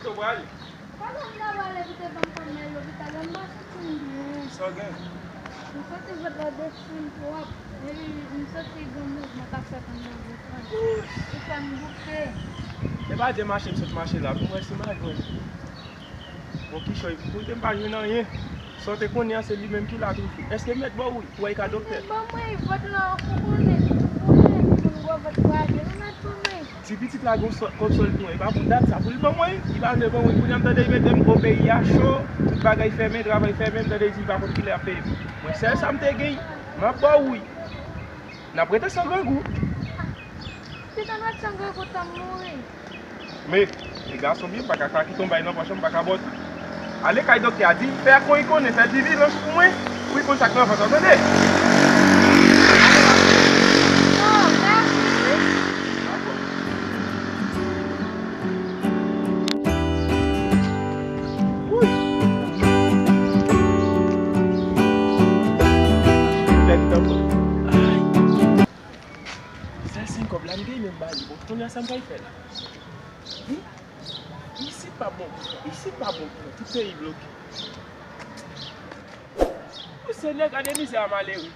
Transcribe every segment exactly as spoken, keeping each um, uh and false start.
Kote w prale? Kote m ta prale pou te ban m kòb nan lopital la, m pa santi m byen. Sa w gen? M santi vant la desann twòp. Epi m santi gen mouvman k ap fèt anndan vant lan. Li fè m bouke. E pa dye mache m sot mache la pou m wè si m a jwenn. Bon, kichòy, kote m pa jwenn anyen. Sa w te konnen an, se li menm ki la toujou. Èske m mèt ba w wi, pou w al ka doktè? Ban mwen vant lan, ou konnen, ou konnen, moun gwo vant prale, ou mèt ban mwen. Ti pitit la gon sò-, kòb sòl pou mwen. E pa pou dat sa pou l ban mwen. Li pa vle ban mwen. Kounye a m tande l mete m o peyi a cho. Tout bagay fèmen, travay fèmen. M tande l di li pa konn kilè y ap peye m. Mwen sèl sa m te gen. M ap ba w wi. N ap rete san grangou. Pitit an ret san grangou tan m mouri. Men, e gason m ye, m pa ka, ka kite yon bay nan pòch an, m pa ka ba w tou. Ale kay doktè a, di, fè kon li konnen, fè ti vilanj pou mwen, pou li konn sa k nan vant lan, tande? Oh, mèsi wi. Wouy. Pèdi tan. Ay. Sèl senk kòb la, m te menm ba li. Bon, kounye a sa m pral fè la? Hmm? Isit pa bon pou mwen. Isit pa bon pou mwen. Tout peyi bloke. O Senyè, gade mizè a malere.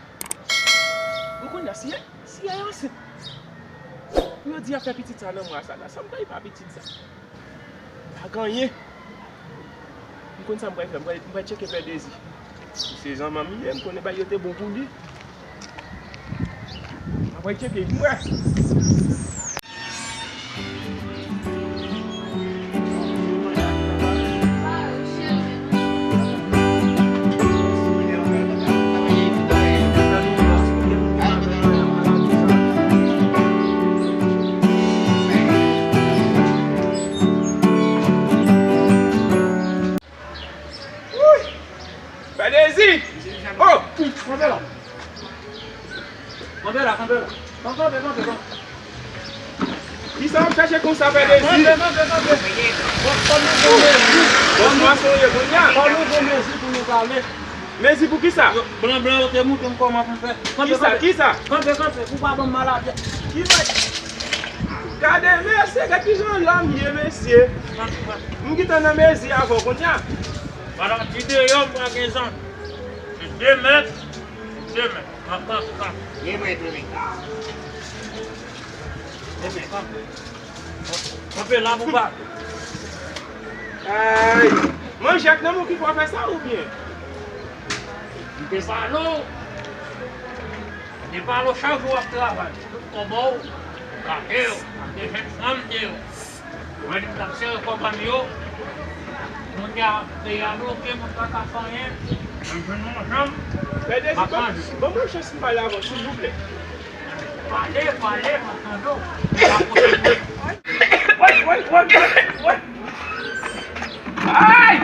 Ou konn la, si, si a ansent. Pou yo di y ap fè pitit sa nan mwa sa la. Sa m pral ba pitit sa? Pa gen anyen. M konn sa m pral fè. M pral, m pral tcheke Pè Dezi. Se zanmi m li ye, m konnen bagay yo te bon pou li. M pral tcheke, m wè. Wouy! Pè Dezi! Oh! Kanpe la! Kanpe la, kanpe la! Kanpe, kanpe, kanpe! Kisa w ap chache konsa, Pè Dezi? Kanpe, kanpe, kanpe! Bon, fò nou gon mezi. Bon, nou aseye kounye a. Fò nou gon mezi pou nou pale. Mezi pou kisa? Blan, blan yo te montre m kòman pou m fè. Kanpe, kisa, kanpe. Kisa? Kanpe, kanpe, pou pa ban m maladi. Kisa? Gade, mesye, gade kijan lòm ye, mesye. M gentan nan mezi avè w kounye a. Maladi deyò, m pa gen zòn. Se de mèt, de mèt. Kanpe, kanpe. Ye mwen tounen. De mèt. Kanpe. Kanpe la pou pa. Ay, manje ak nan men w ki fè w fè sa oubyen? M te pale w. M te pale w chak jou w ap travay. Tout kòb ou, gate w, ak de jèn fanm deyò. Mwen di m t ap sere kòb an yo. Moun ki a, peyi a bloke, moun pa ka fè anyen. Mwen jwenn yon janm. Pè Dezi, ban, ban mwen yon chans m pale avè w, silvouplè. Pale, pale, m ap tande w. Woy, woy, woy, woy, woy. Ay!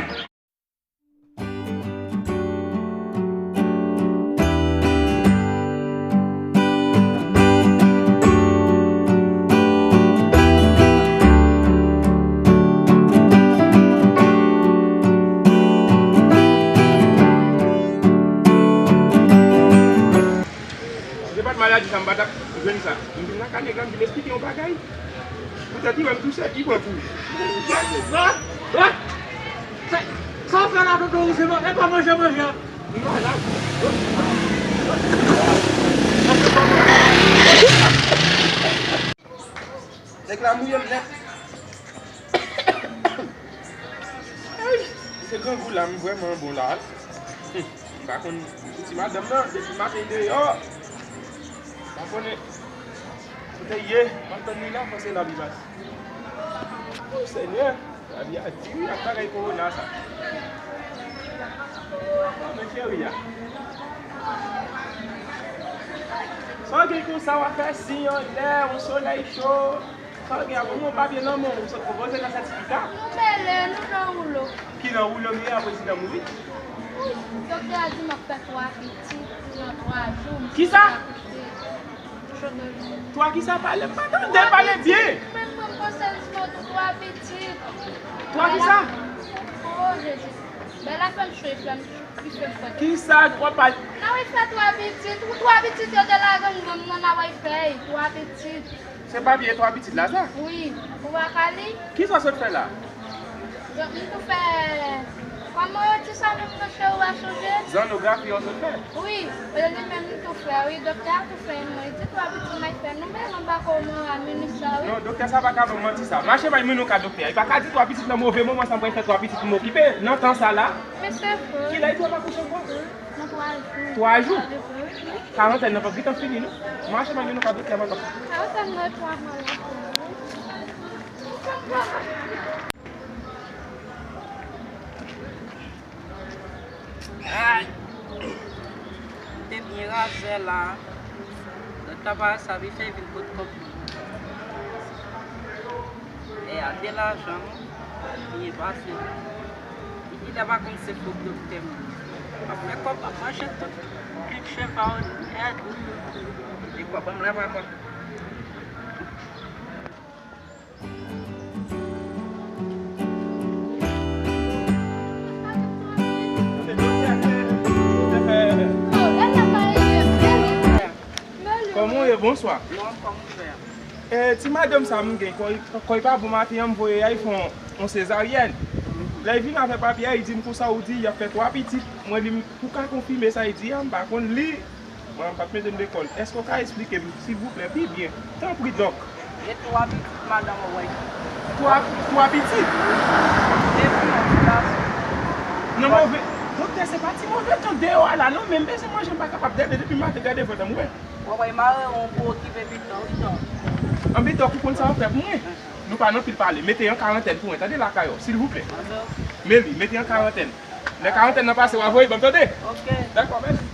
Se pa t maladi sa, m pa t ap jwenn sa. M vin nan ka nèg la, m vin eksplike yon bagay. Poutèt li wè m tousè, li pran kou. Sa, sa, sa w fè la, Dodo, ou se manje, e pa manje, manje. Nèg la mouye m nèt. Ay, se grangou la, m vrèman bon la. Hmm, m pa konn ti madanm nan, depi maten deyò. M pa konnen kote l ye, m ap tann li la, panse l ap vin pase. O Senyè, lavi a di wi ak bagay kowona sa. Mwen cheri a. Sa w gen konsa w ap fè siy anlè, yon solèy cho. Sa w gen a, ban m yon papye nan men w, ou poze nan sètifika? Nou mele, nou nan woulo. Ki nan woulo m ye a, prezidan mouri? Doktè a di m ap fè twa pitit nan twa jou. Kisa? Twa kisa? Pale, m pa tande, pale byen. Mwen, mwen, m panse l di m twa pitit. Twa kisa? O Jezi. Bèl afè m cho, li fè m, li fè m pran. Kisa w ap pale? Nan wi fè twa pitit. Ou twa pitit yo te lage m nan, nan nan wi fè twa pitit. Se papye twa pitit la sa? Wi, ou pa ka li? Kisa w sot fè la? Donk, m tou fè, kòman yo di sa menm, monchè, ou a sonje? Sonografi yo sot fè? Wi, e li menm m tou fè, wi. Doktè a tou fè, mwen di twa pitit mwen fè, nou bezwen pa kòman a minit sa, wi. Non, doktè sa pa ka ban m manti sa. Mache bay moun yon ka doktè a. Li pa ka di twa pitit nan move moman sa m pral fè twa pitit m okipe nan tan sa la. Men se vre. Kilè li di w ap akouche ankò? Nan twa jou. Twa jou? Sa devan, wi. Karantèn nan pa gentan fini, non. Mache bay moun yon ka doktè a papa. Karantèn nan twa mwa la. Ay! M te byen razè la. Doktè pa sa, li fè vin pot kòb mwen. E a de lajan, non? Byen pase. Li di lè pa konn se fot doktè m. M ap fè kòb, m ap mache tout klik cheval nèt. E kòb m la papa. Kòman w ye? Bonswa. E, ti madanm sa m gen, kò l, kò l pa bon maten an, m voye y al fè yon, yon sezaryèn. Lè l vin avè papye a, li di m konsa ou di y ap fè twa pitit. Mwen di m, pou ka konfime sa l di a, m pa konn li. Mwen, m p ap mete m lekòl. Èske w ka esplike m, silvouplè, pi byen? Tanpri, dòk. E twa pitit, madanm, ou wè. Twa, twa pitit? De fi, yon ti gason. Nan move, doktè, se pa ti move tan deyò a la, non, men m bezwen manje, m pa kapab gade depi maten, gade vant an, m wè. Ou wè, mare yon pou okipe pitit lan, wi, tan. Anben, dòk, ou konn sa w ap fè pou mwen. Nou pa nan pil pale. Mete an karantèn pou mwen, tande, lakay ou, silvouplè. Anben, ok. Men li, mete an karantèn. Lè karantèn nan pase, w a voye ban m, tande? Ok. Dakò, mèsi.